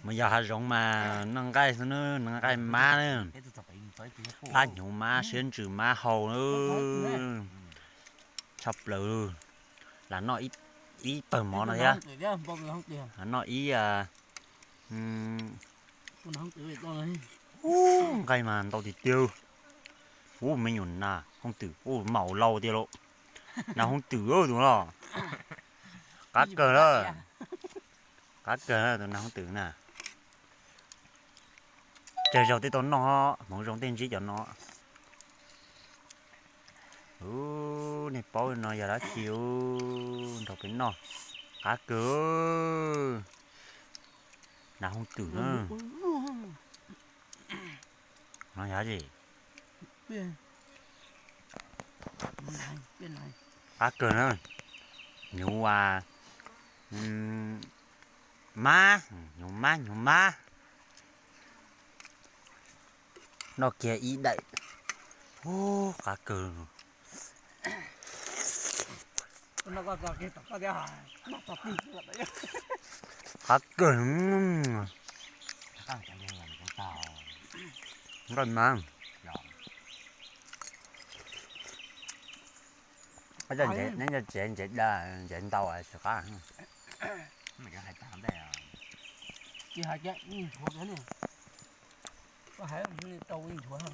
Mus yos hav zoov mas noj nqaij xwb na, noj nqaij mab na, plab hnyuv mab, siab ntsws mab hau na. Tshaj plaws, lam noj ib pawg mov no thiab, lam noj ib, nqaij mas ntau tiag tiag. Ub, me nyuam nas hooj twm, ub, maum laus tiag lauj. Nas hooj twm tus no, qab kawg na, qab kawg na tus nas hooj twm na. Tsawg zaug tej tau noj, hmoov zoo tej ntsib cov no. Ub, nej paub no yog dab tsi ub, nrog peb noj, qab kawg. Nas hooj twm na. No yog dab tsi? Qab kawg na. Hnyuv, mab, hnyuv mab, hnyuv mab. Noj kiag ib daim, qab kawg. Qab kawg. Nqaij mas, neb cov tsev ntsev da, ntsev ntau tsis qab. Tsis hais tias nthuav, koj hais tau nthuav.